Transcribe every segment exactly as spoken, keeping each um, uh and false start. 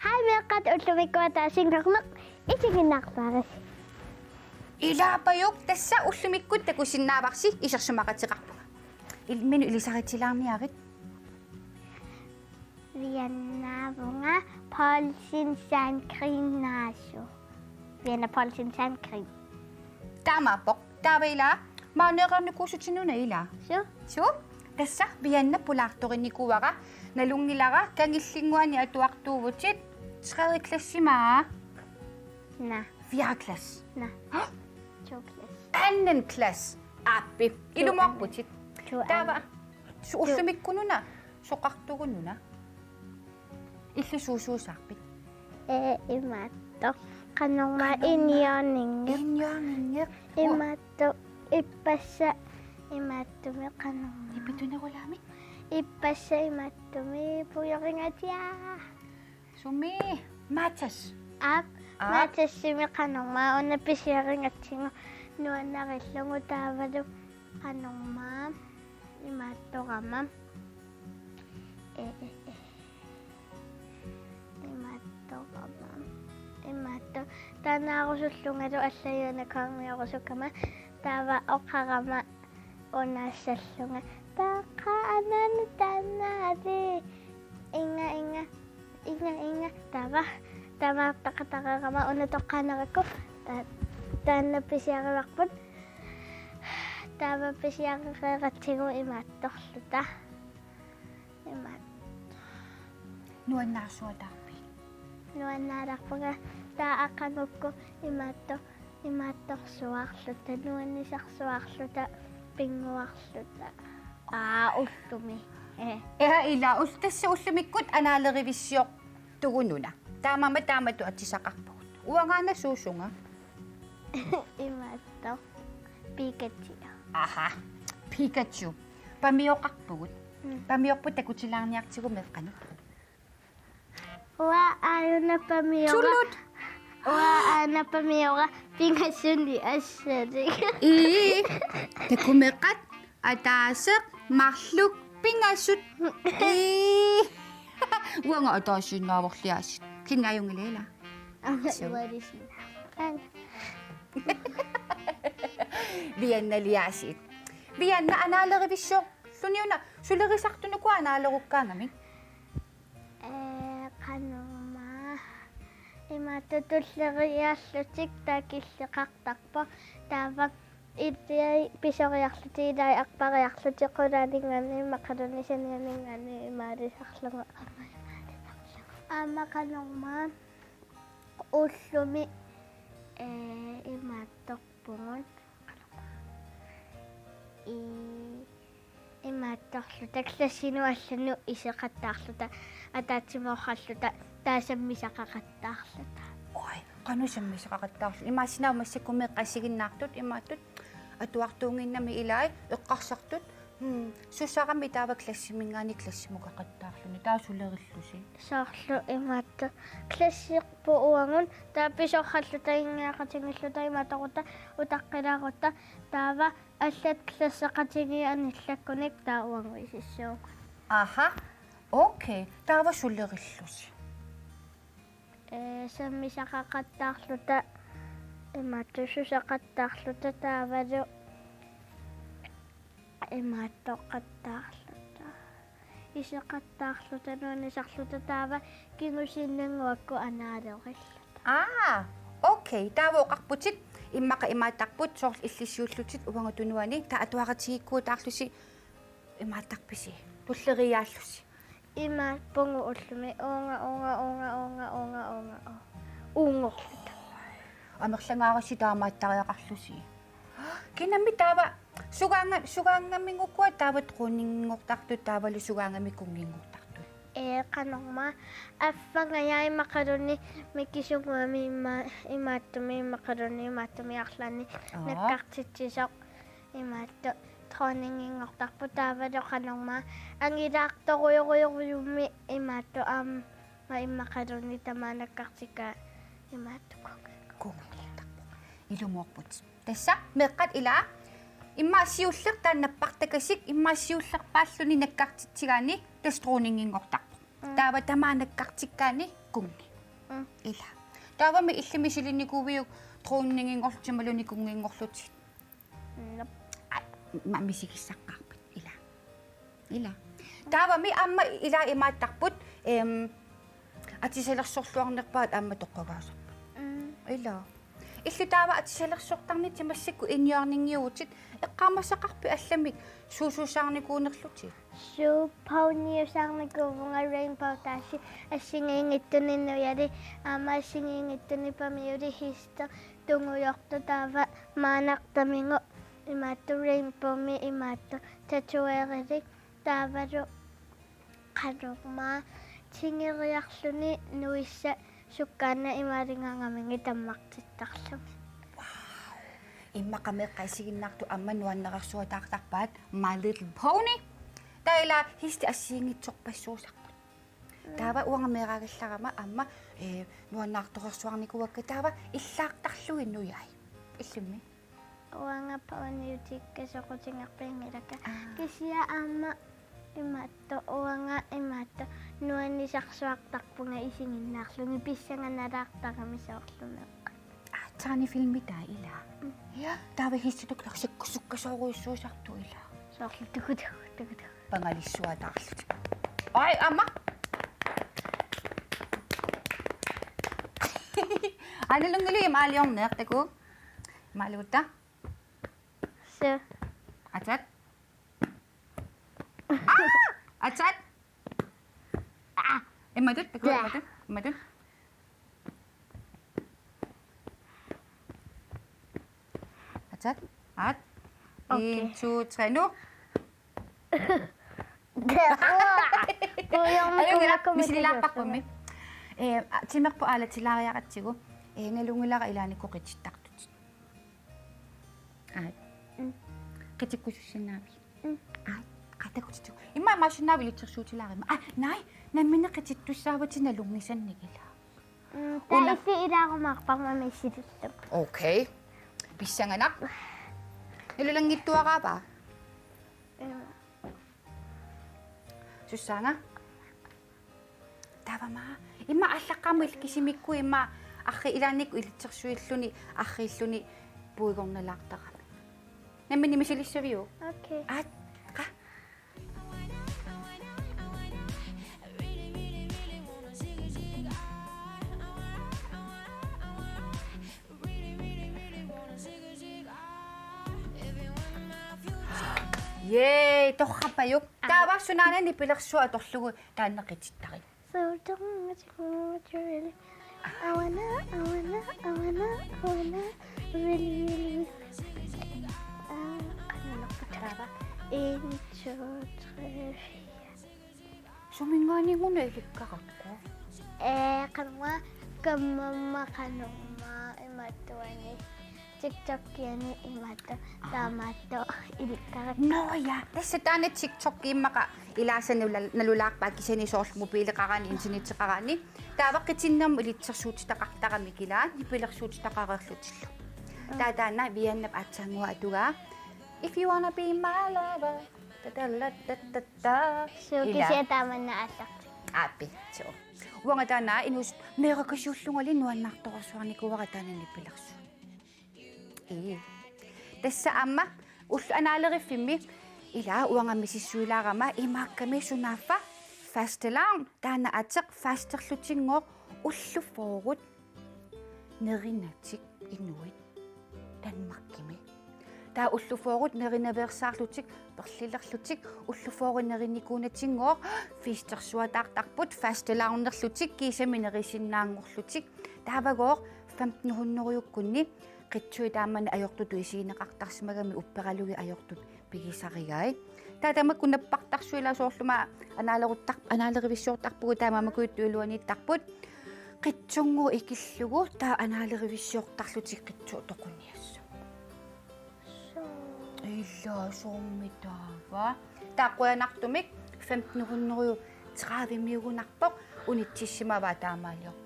Hej, meeqqat, ullumikkut ataasinngorneq isiginnaarpaarisi. Ilaapajuk, tassa ullumikkut takusinnaavarsi, isersimaqateqarpunga. Imminut ilisaritilaarniarit. Viannaavunga Poulsen Sandgreen Nasu. Vianna Poulsen Sandgreen. Taamaappoq. Taava ila, maaniiqqarnikuusutinuna ila. Suu. Suu. Tassa Vianna pulaartorinikuuara, nalunngilara kangillinnguani atuartuuvutit, tredje klasse maa. Naa. Fjerde klasse. Naa. Hå? To klasse. Anden klasse. Aappi. To Ilumoorputit. Anden. To Taava. Anden. Su-, To. Ullumikkununa. Soqartugununa. Illit suusuusaarpit? Ee, imaattoq. Qanormaa Qanormaa? Injorninngit. Injorninngit. Imaattoq. Ippassaq imaattumik qanormaa. Ipitunerulaami? Ippassaq imaattumik pujoringatsiaq. Sumi? Matas. Aap, Aap. Matasimi qanormaa una pisiarigatsigu nuannarillugu taavalu qanormaa imaattorama. Ee, ee, ee. Imaattorama. Imaattoq. Taannaarusullungalu allajuana kaarniarusukkama. Taava oqarama unaassallunga. Taakka anaana taannaali. Inga, inga. Inga, inga. Taava. Taamaattoqatareerama una toqqaannarikku. Ta-, taanna pisiarivarput. Taava pisiareeratsigu imaattorluta. Imaattoq. Nuannaarsuataarpit? Nuannaalerpunga taava aqagukkut imaattoq, imaattorsuarluta, nuannisarsuarluta, pinnguarluta. Aa, ullumi. Ee. Ea ila, ul-, tassa ullumikkut anaalerivissiortugununa. Taamaammat taamatut atisaqarpugut. Uangaana suusunga? Imaattoq. Pikachu. Aha. Pikachu. Pamioqarpugut. Mm. Pamiorput takutilaarniartigu meeqqanut. Uanga aajuna pamiora. Tullut. Uanga aajuna pamiora pingasuni assalik. Ii. Takuuk meeqqat. Ataaseq, marluk, pingasut. Ii. Uanga ataasiinnaavorliaasiit. Kingaajunngilaa ila. Aamma Suu. Ualisin. An. Viannaliaasiit. Vianna anaalerivissoq. Suniuna sulerisartut uku anaalerukkaagamik. Ee, qanormaa. Imaattoq tulleriiaarlutik taava killeqartarpoq. Taava ilai pisoriarlutik, ilai arpariarlutik, qulaaninngaanniit immaqaluunniit sanianinngaanniit imaalisarlugu, aamma imaalisarlugu. Aamma qanormaa ullumi, ee, imaattorpugut. Ii, imaattorluta klassinut allanut iseqattaarluta, ataatsimoorluta, taava sammisaqaqattaarluta. Oj, qanoq sammisaqaqattaarluta? Imaassinnaavoq massakkut meeqqat isiginnaartut, imaattut atuartuunnginnami ilai eqqarsartut. Hmm, susarami taava klassiminngaanniit klassimukeqattaarluni, taava sulerillusi? Soorlu imaattoq. Klassippoq uagut, taava pisoralluta ingiaqatigiilluta imaattoq utaqqilaarutta, taava allat klasseqatigiit anillakkunik taava uagut isissuugut. Aha. Okay. Taava sulerillusi? Ee, sammisaqaqattaarluta, imaattoq susaqattaarluta taavalu imaattoqattaarluta. Iseqattaarluta, nuannisarluta taava kingusinnerusukkut anaalerilluta. Aa, okay. Taava oqarputit immaqa imaattarput soorlu illit siullutit uagut tunuani, taava atuaqatigiikkuutaarlusi imaattarpisi? Tulleriiaallusi? Imaappugut ullumi uunga, uunga, uunga. Uunngorluta. Amerlangaarassi taamaattariaqarlusi. Kinami taava sugaanga-, sugaangamigukua taava dronninngortartut taavalu sugaangami kunnginngortartut? Ee, qanormaa, affangajaa immaqaluunniit mikisunnguamik imma-, imaattumik immaqaluunniit imaattumik arlaannik Aa. nakkartitsisoq imaattoq dronninginngortarpoq taavalu qanormaa angilaartorujorujorujussuarmik imaattoq aamma immaqaluunniit tamaat nakkartikkaa imaattoq. Kunngertarpoq. Ilumoorputit. Tassa meeqqat ilaa immaqa siulleq taanna nappartakasik immaqa siullerpaalluni nakkartitsigaanni tassa dronninginngortarpoq. Mm. Taava tamaat nakkartikkaanni kunngi. Mm. Ilaa. Taavami illimmi misilinnikuuiuk dronninginngorlutit imaluunniit kunnginngorlutit? Nap. Ai, ma misigissaqqaarpit. Ilaa. Ilaa. Taavami aamma ilaa imaattarput, em, atisalersorluarnerpaat aamma toqqagaasarput. Mm. Ilaa. Illit taava atisalersortarnitit massakkut inuuninngiuutit eqqaamasaqarpit allamik suusuusaarnikuunerlutit? Suu, poniusaarnikuuvunga Rainbow Dashi assigiinngitsunik nujali aamma assigiinngitsunik pamiuli hiister tungujortoq taava maanartamigu imaattoq rainbowmi imaattoq tatoveerilik taavalu qanormaa tingeriarluni nuissaq sukkaannaq imaaligaangaminnga tammartittarlugit. Wow. Immaqa meeqqat isiginnaartut aamma nuannerarsuataartarpaat My Little Pony. Taava ilaa hiisti assigiinngitsorpassuusarput. Mm. Taava uanga meeraagallarama aamma, ee, nuannaartorsuarnikuuakka taava illaartarlugit nujai. Illimmi? Uanga poniutikka soqutiginngilakka. Aa. Kisianni aamma imaattoq uanga imaattoq nuannisarsuartarpunga isiginnaarlugit pissanganalaartarami soorlu meeqqat. Aatsaani filmi taava ilaa. Mm. Ja, taava hiisti toqqarsakkusukkasoorujussuusartut ilaa. Soorlu tukutuku, tukutuku. Pangalissuataarlutik. Ai, aamma. Aana Lungili maaliorneq takuuk. Maaliutta. Suu. Atsat. Aa! Atsat. Aa! Imatut, takuuk, ja, imatut, imatut. Atsat. Aat. Okay. En, to, tre, nu. Alunngilara, misililaarparpummi. Ee, a, timerput aalatilaariaratsigu. Ee, nalunngilaq ilaanni qitittartut. Aat. Mm. Qitikkusussinnaavit? Mm. Aat, qaa takutitsigu. Immaqa imaassinnaavoq ilitsersuutilaarama. Aa, naaj, nammineq qitittussaavatit nalunngisannik ilaa. Mm, una. Taava illit ilaarumaarparma misilittut. Okay. Pissanganaq. Nalulanngitsuaraava? Mm. Sussaanga? Taavami. Immaqa aallaqqaammut illit kisimikkut immaqa arriit ilaannikkut ilitsersuilluni arriilluni puigornalaartarami. Nammineq misilissaviuk? Okay. Aat, qaa. Yay, torrappajuk. Aa. Taava sunaana nipilersuut atorlugu taanna qitittarit. So don't want you, want you really. I wanna, I wanna, I wanna, I wanna, really, really, really. Ah, qanormaa taava. En, to, tre, fire. Suminngaanniit una ilikkarakku? Ee, qanormaa, kammamma qanormaa imaattuani. TikTokiani imaattoq, aha, taamaattoq ilikkarakku. Nå ja, tassa taanna TikTok immaqa ilaasa nalula-, nalulaarpaa kisianni soorlu mobileqaraanni, internetteqaraanni. Taava qitinnermut ilitsersuutitaqartaramik ilaa, nipilersuutitaqareerlutillu. Mm. Taava taanna Viannap aatsaannguaq atugaa. If you wanna be my lover. Ta, ta, la, ta, ta, ta. Suu, ilaa. Kisianni taamanna aallartik. Aappi, suu. Uanga taanna inuusuttut meerakasiullungali nuannaartorsuarnikuuara taanna nipilersuut. Ii. Tassa aamma ulloq anaaleriffimmi ilaa uanga misissuilaarama imaakkami sunaaffa fastelavn taanna ateq fasterlutinngooq ullut fyrret nerinatik inuit Danmarkimi. Taava ullut fyrret nerinaveersaarlutik, perlilerlutik, ullut fyrret nerinikuunatinngooq, festersuataartarput, fastelavnerlutik, kiisami nerisinnaanngorlutik. Taavagooq femten hundredeukkunni Qitsui taamani ajortutut isigineqartarsimagami upperalugit ajortut pigisarigai. Taava tamakku nappartarsuit ilaa soorlu aamma anaaleruttar-, anaalerivissuortarpugut taava aamma iluaniittarput. Qitsunnguit ikillugu taava anaalerivissuortarlutik qitsut toqunniassavut. Suu. Ilaa soormi taava. Taava qujanartumik femten hundrede tredive-miugunarpoq unitsissimavaa taamaaliortartoq.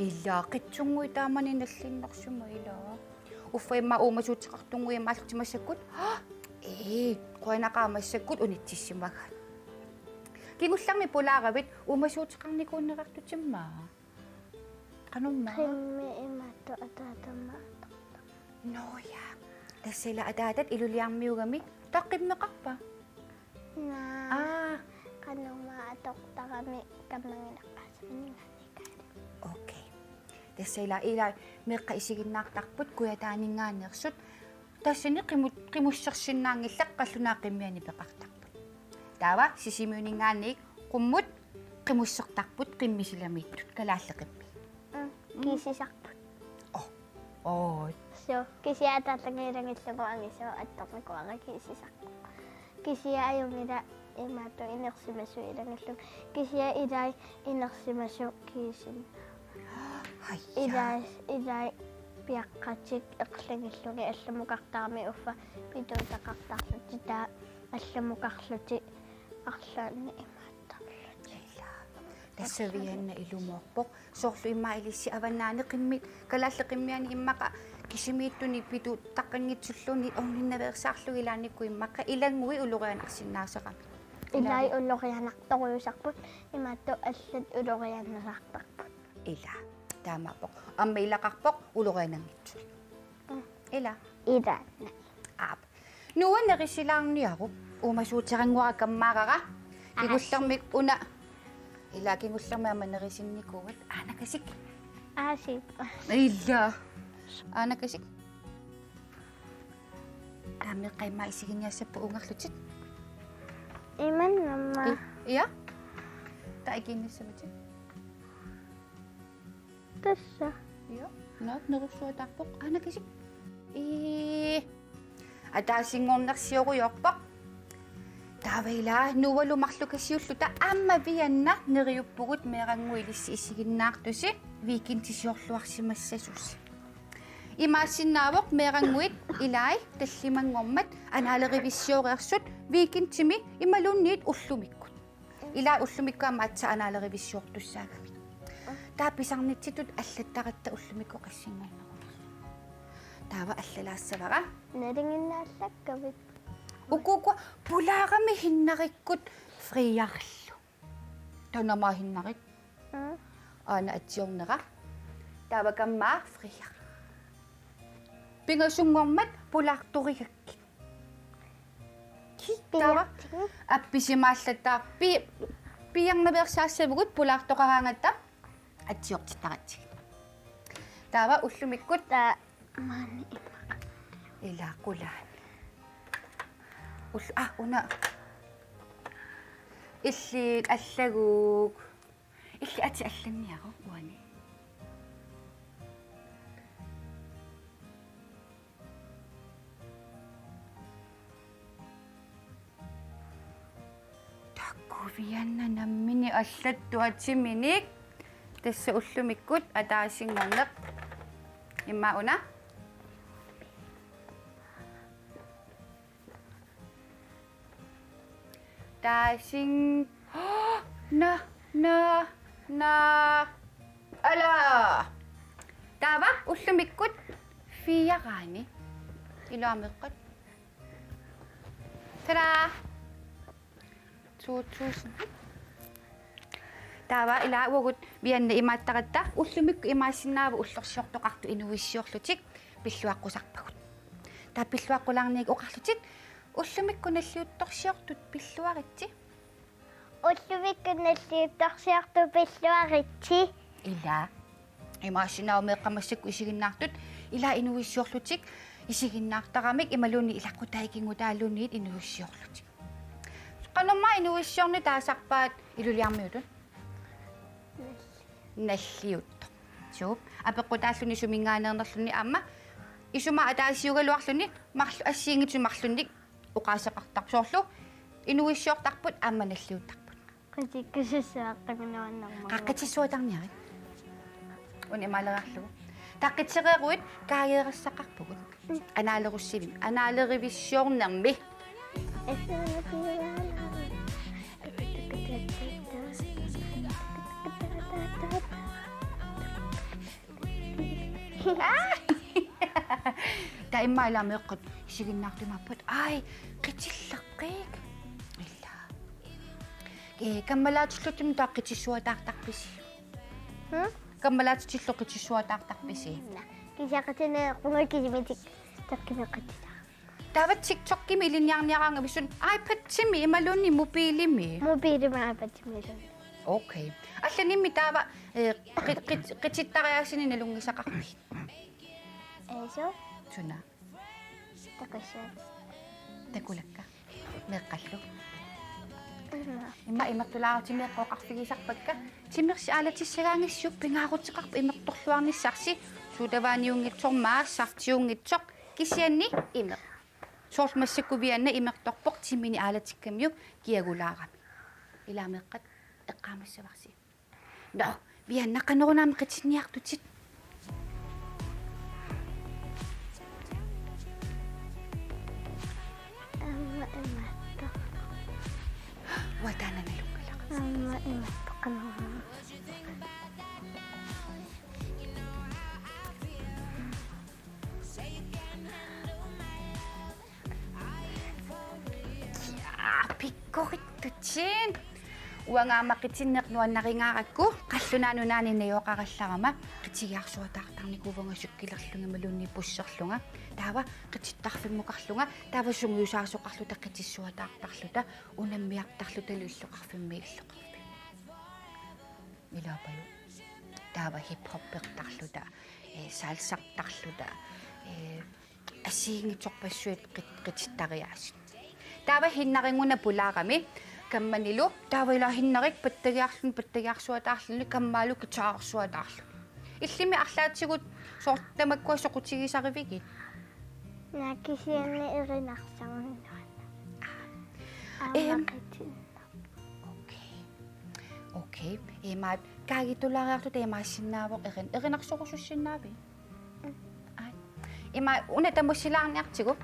Ilaa qitsunnguit taamani nallinnarsimavoq ilaa. Uffa immaqa uumasuuteqartunnguit imaallutik massakkut. Ee, qujanaqaaq massakkut unitsissimagaat. Kingullermik pulaaravit uumasuuteqarnikuunerartutimmaa. Qanormaa? Qimmit imaattoq ataatama atortaq. Nå ja. Tassa ilaa ataatat iluliarmiugami. Taava qimmeqarpa? Naa. Aa. Qanormaa atortarami kammagineqqaasaminngaanniikkaali. Okay. Tassa ilaa, ilaa meeqqat isiginnaartarput kujataaninngaanneersut. Tassani qimu-, qimussersinnaanngillat qallunaat qimmiannik peqartarput. Taava Sisimiuninngaanniit qummut qimussertarput qimmisilamiittut kalaallit qimmit. Mm, kiisisarput. Oh. Oh. Suu, kisianni ataatanngilangillugu angisooq attornikuuara kiisisarput. Kisianni ajunngilaq imaattoq inersimasut ilangillugit. Kisianni ilai inersimasut kiisin. Ai, ja. Ilai, ilai piaqqatik erlangillugit allamukartarami uffa pituutaqartarlutik taava allamukarlutik arlaannik imaattarlutik. Ilaa. Tassa Vianna ilumoorpoq. Soorlu immaqa ilissi avannaani qimmit, kalaallit qimmianni immaqa kisimiittunik pituuteqanngitsulluunniit orninnaveersaarlugit ilaannikkut immaqa ilannguit ulorianarsinnaasaramik. Ilai ulorianartorujussuusarput, imaattoq allat ulorianartarput. Ilaa, taamaappoq. Aamma ilaqarpoq uloriananngitsunik. Mm. Ilaa. Ilaa. Aap. Noah nerisilaarniaruk, uumasuuteqanngua kammaarara. Aasii. Kingullermik una. Ilaa kingullermik aamma nerisinnikuuat. Aanakasik. Aasii. Ilaa. Aanakasik. Taava meeqqat immaqa isiginniassapput uungarlutit. Imanna aamma. I-, ja? Taava ikiinnassavatit. Tassa. Ja. Naak nerussuataarpoq. Aanakasik. Ii. Ataasinngornersiorujoorpoq. Taava ilaa Noahlu marlukasiulluta aamma Vianna neriuppugut meerannguit ilissi isiginnaartusi weekendisiorluarsimassasusi. Imaassinnaavoq meerannguit ilai tallimanngormat anaalerivissioreersut weekendimi imaluunniit ullumikkut. Ilaa ullumikkut aamma aatsaat anaalerivissuortussaagamik. Taava pisarnitsitut allattaratta ullumikkut qassinngornerunersoq. Taava allalaassavara. Nalinginnaallakkavit. Uku ukua pulaarami Hinnarikkut friarlu. Taanna aamma Hinnarik. Mm. Aana atsiornera. Taava kammaa friar. Pingasunngormat pulaartorigakkit. Ki-, taava. Piartigu. Appisimaallataarpi-, piiarnaveersaassavugut pulaartoqaraangatta atsiortittaratsigit. Taava ullumikkut. Taava maani immaqa. Ilaa qulaani. Ull-, ah, una. Illit allaguuk. Illit atit allanniaruk uani. Takuuk Vianna nammineq allattuatiminik. Tassa ullumikkut ataasinngorneq. Immaqa una. Taasing-, na, na, na. Ala. Taava ullumikkut fireani. Ilaa meeqqat. Tada! To tusind. Taava ilaa uagut Vianna imaattaratta ullumikkut imaassinnaavoq ullorsiortoqartut inuuissiorlutik pilluaqqusarpagut. Taava pilluaqqulaarnikkut oqarlutit ullumikkut nalliuttorsiortut pilluaritsi. Ullumikkut nalliuttorsiortut pilluaritsi. Ilaa. Imaassinnaavoq meeqqat massakkut isiginnaartut ilaa inuuissiorlutik isiginnaartaramik imaluunniit ilaquttat ikinngutaalluunniit inuuissiorlutik. Qanormaa inuuissiorneq taasarpaat Iluliarmiutut? Nalliuttoq. Suu, apeqqutaalluni suminngaanneernerluni aamma isuma ataasiugaluarluni marlu-, assigiinngitsut marlunnik oqaaseqartarpoq soorlu inuuissiortarput aamma nalliuttarput. Qitikkasissaaqqiminut annarmaa. Qaqqatissuatarniarit. Una imaaleriarlugu. Taava qitereeruit kaajeerassaqarpugut. Anaalerussivimmi. Anaalerivissiornermi. Taava immaqa ilaa meeqqat isiginnaartumaappat. Ai, qitilleqqiit. Ila. Ee, kammalaatillutit taava qitissuataartarpisi? Hmm? Kammalaatillutit qitissuataartarpisi? Naa. Kisiaqatine qunga kisimitik takkimeqatitaa. Taava TikTokimi ilinniarniaraangavit suna iPadimi imaluunniit mobiilimi? Mobiilimi iPadimi iluunniit. Okay. Allanimmi taava, eh, qi-, qi-, qitittariaasinik nalunngisaqarpit? Eso. Suna. Takusiat. Takulakka. Meeqqallu. Immaqa. Immaqa imertulaarutit meeqqat oqarfigisarpakka. Timersi aalatissagaanngitsoq pingaaruteqarpoq imertorluarnissarsi. Sodavandimiunngitsoq, maani saftiunngitsoq. Kisianni imeq. Soorlu massakkut Vianna imertorpoq timini aalatikkamiuk kiagulaarami. Ilaa meeqqat eqqaamassavarsi. Nå, Vianna, qanoruna aamma qitinniartutit? Aamma imaattoq. Uanga taanna nalunngilara. Aamma imaattoq qanoruna. Aa, pikkorittutit. Uanga aamma qitinneq nuannarigaarakku, qallunaat nunaanni najugaqarallarama, qitigiarsuataartarnikuuvunga cykelerlunga imaluunniit busserlunga. Taava qitittarfimmukarlunga, taava sungiusaasoqarluta qitissuataartarluta, unammiartarlutalu illoqarfimmiit illoqarfimmut. Ilaapajuk. Taava hiphoppertarluta, eh, salsartarluta, eh, assigiinngitsorpassuit qit-, qitittariaasut. Taava Hinnarinnguna pulaarami kammanilu, taava ilaa Hinnarik pattagiarluni, pattagiarsuataarluni, kammaalu guitarersuataarluni. Illimmi arlaatigut soorlu tamakkua soqutigisarivigit? Naa, kisianni erinarsarneq. Aamma. Em. Qitin. Okay. Okay. Imaat kaagitulaariartuta imaassinnaavoq erin-, erinarsorusussinnaavit? Ai. Ima una tamussilaarniartigu.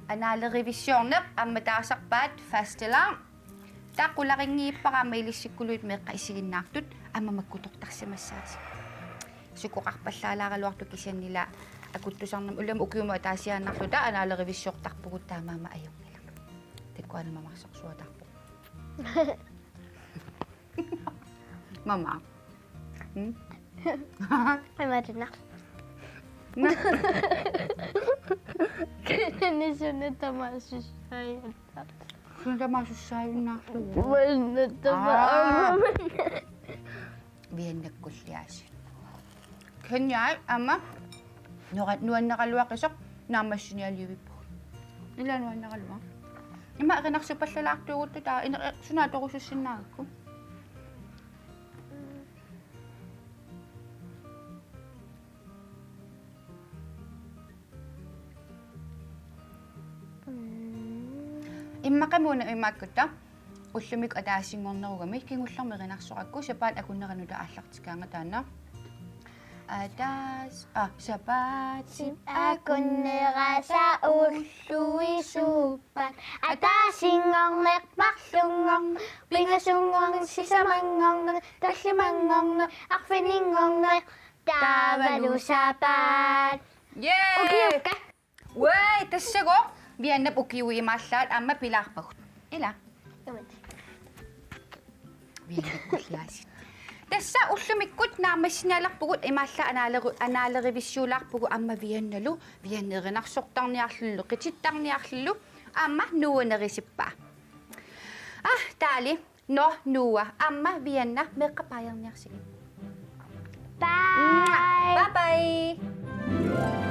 Anaalerivissiorneq aamma taasarpaat fastelavn. Taava qularinngippara aamma ilissikkuluit meeqqat isiginnaartut aamma makkutortarsimassaasi. Sukoqarpallaalaaraluartoq kisianni ilaa akuttusarnermi ullumi ukiumut ataasiaannarluta anaalerivissiortarpugut taamaammat ajunngilaq. Takuani mamarsorsuataarpoq. Mama. Hmm? Imaatinnar. Kisianni suna tamaasa sussaajunnaarlugu. Suna tamaasa sussaajunnaarlugu. Uanna tamaasa. Aa. Viannakkulliaasiit. Kenya aamma nora-, nuanneraluaqisoq naammassinialiivippugut. Ilaa nuanneraluaq. Ima erinarsupallalaartuugutta taava ina-, suna atorusussinnaagakku. Mm. Immaqami una imaakkutta ullumikkut ataasinngornerugami kingullermi erinarsorakku sapaatip akunneranut aallartikaanga taanna. Ataas-, ah, sapaatip akunnerasa ulluisuuppat. Ataasinngorneq marlunngorneq, pingasunngorneq, sisamanngorneq, tallimanngorneq, arfininngorneq, taavalu sapaat. Yay! Ukiukka. Uai, tassagooq Viannap ukiut imaallaat aamma pilaarpagut. Ilaa. Imat. Viannakkulliaasiit. Tassa ullumikkut naammassinialerpugut imaallaat anaaleru-, anaalerivissiulaarpugut aamma Viannalu, Vianna erinarsortarniarlunilu, qitittarniarlunilu, aamma nuuanerisippaa. Ah, taali. Nå, Noah, aamma Vianna, meeqqat baajerniarsigit. Bye. Bye bye.